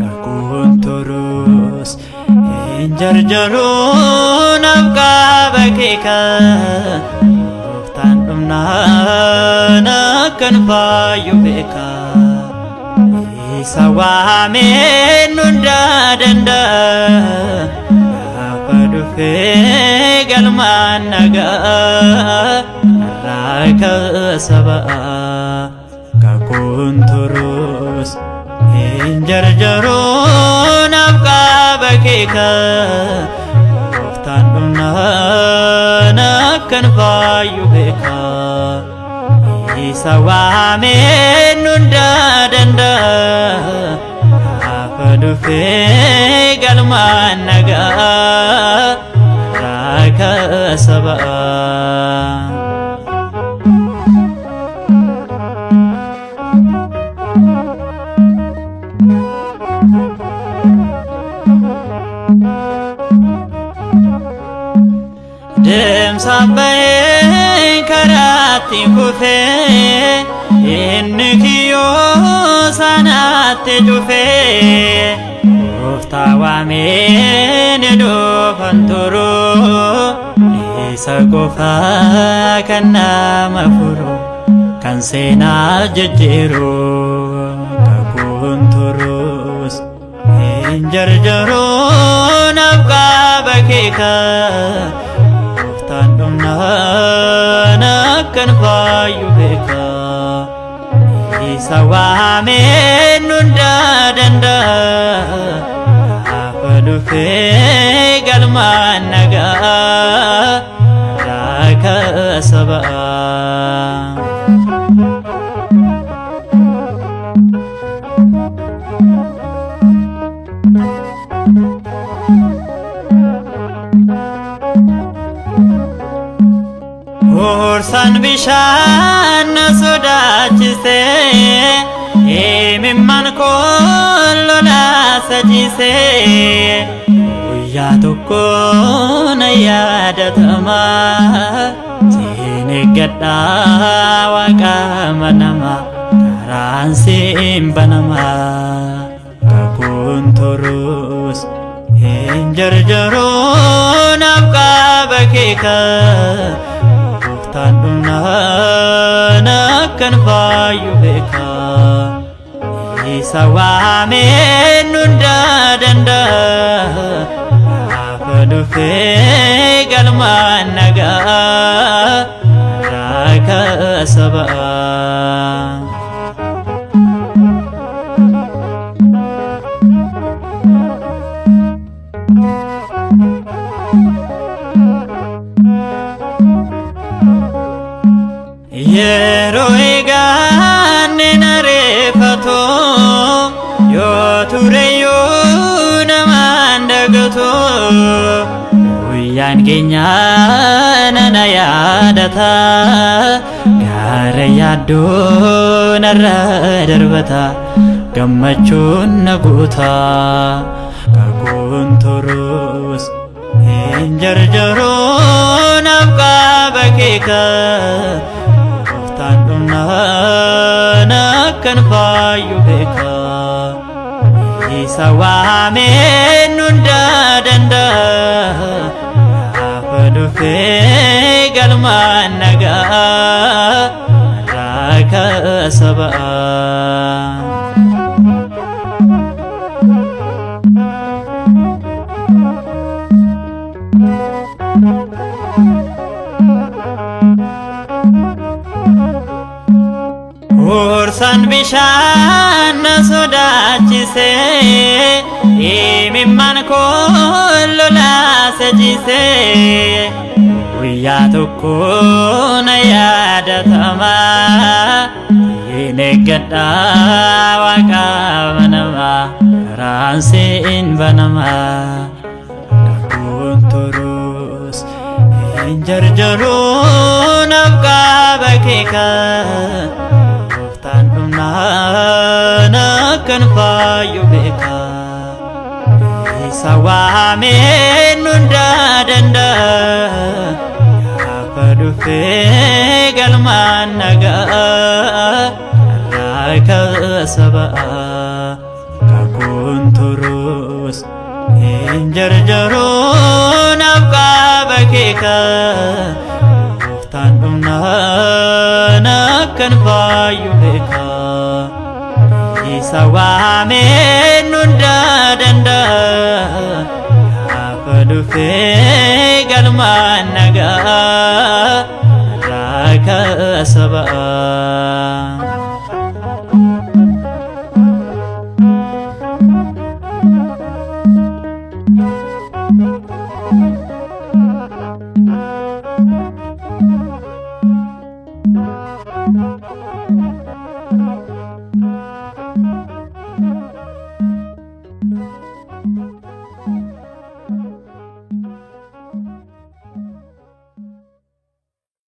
Kakuun turus hin jarjaruun afqaaba keeka gooftaan dhumnaan akkan faayyu beeka isa waameen hundaa danda'a gaafa dhufee galmaan nagaa irraa kaasa ba'a. Kakuun turus hin jarjaruun afqaaba keeka gooftaan dhumnaan akkan faayyu beeka isa waameen hundaa danda'a gaafa dhufee galmaan nagaa irraa kaasa ba'a. Deemsa bahee karaatti kufee inni kiyyoo sanaatti cufee gooftaa waameen dhufan turu isa qofaa kan nama furu kan seenaa jijjiiru kakuun turus hin jarjaruun afqaaba keeka gooftaan dhumnaan akkan faayyu beeka isa waameen hundaa danda'a gaafa dhufee galmaan nagaa irraa kaasa ba'a. Huursaan bishaan na sodaachise imimmaan koo lolaasa ciise guyyaa tokko na yaadatama siin eeggadha waaqa manama karaan siin banama kakuun turus hin jarjaruun afqaaba keeka gooftaan dhumnaan akkan faayyu beeka isa waameen hundaa danda'a gaafa dhufee galmaan nagaa irraa kaasa ba'a. Yeroo eeganne na reeffatu yoo tureyyuu namaan dagatu guyyaan keenya nana yaadata gaara yaaddoo narra darbata gammachuun na guuta kakuun turus hin jarjaruun afqaaba keeka gooftaan dhumnaan akkan faayyu beeka isa waameen hundaa danda'a gaafa dhufee galmaan nagaa irraa kaasa ba'a. Huursaan bishaan na sodaachise imimmaan koo lolaasa ciise guyyaa tokko na yaadatama hin eeggadha waaqa manama karaan siin banama kakuun turus Hin jarjaruu naaf qaaba keeka gooftaan dhumnaan akkan faayyu beeka. Isa waameen hundaa danda'a gaafa dhufee galmaan nagaa irraa kaasa ba'a. Kakuun turus hin jarjaruu naaf qaaba keeka gooftaan dhumnaan akkan faayyu beeka. Isa waameen hundaa danda'a gaafa dhufee galmaan nagaa irraa kaasa ba'a.